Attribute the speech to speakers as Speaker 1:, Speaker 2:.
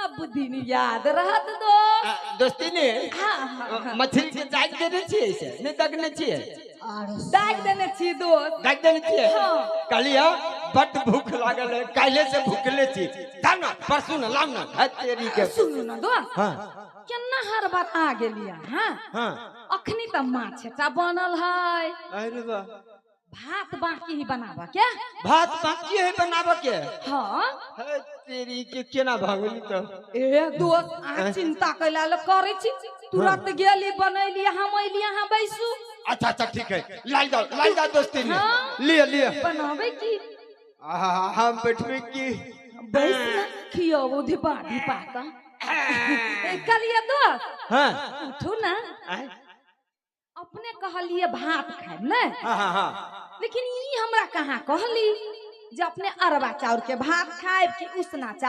Speaker 1: सब दिन याद रहत दोस्त।
Speaker 2: दोस्ती ने।
Speaker 1: हाँ, हाँ, हाँ।
Speaker 2: मछली के दाग देने छियै से नहि दगने छियै?
Speaker 1: दाग देने छी दोस्त।
Speaker 2: दाग देने छियै?
Speaker 1: हाँ।
Speaker 2: कहलियै बड भूख लागल है, काल्हे से भूखले छी। दाम ना परसू ना लाम ना है तेरी के।
Speaker 1: सुनू ना दोस्त।
Speaker 2: हाँ।
Speaker 1: केना हर बार आ गेलियै? हाँ।
Speaker 2: हाँ।
Speaker 1: अखनी तऽ माछटा बनल है।
Speaker 2: अरे वाह।
Speaker 1: भात बाकी ही बनाबऽ के।
Speaker 2: भात बाकी है बनाबऽ के?
Speaker 1: हाँ।
Speaker 2: है तेरी के, केना भगली तो?
Speaker 1: ए दोस्त, अहाँ चिंता कैला ल करै छी? तुरंत गेली बनैली, हम अइली, अहाँ बैसू।
Speaker 2: अच्छा अच्छा, ठीक है, लाल जाओ लाल जाओ दोस्ती ने।
Speaker 1: हाँ।
Speaker 2: लिया लिया।
Speaker 1: बनाबै की?
Speaker 2: आहा, हम बैठबे की?
Speaker 1: बैस ना, खियाबो धिपा धिपा कऽ। कहलियै दोस्त।
Speaker 2: हाँ।
Speaker 1: उठू ना।
Speaker 2: आँय?
Speaker 1: अपने कहलिए भात खायब ने?
Speaker 2: हाँ हाँ हाँ।
Speaker 1: लेकिन ई हमरा कहाँ कहली जे अपने अरबा चाउर के भात खायब कि उसना चाउर।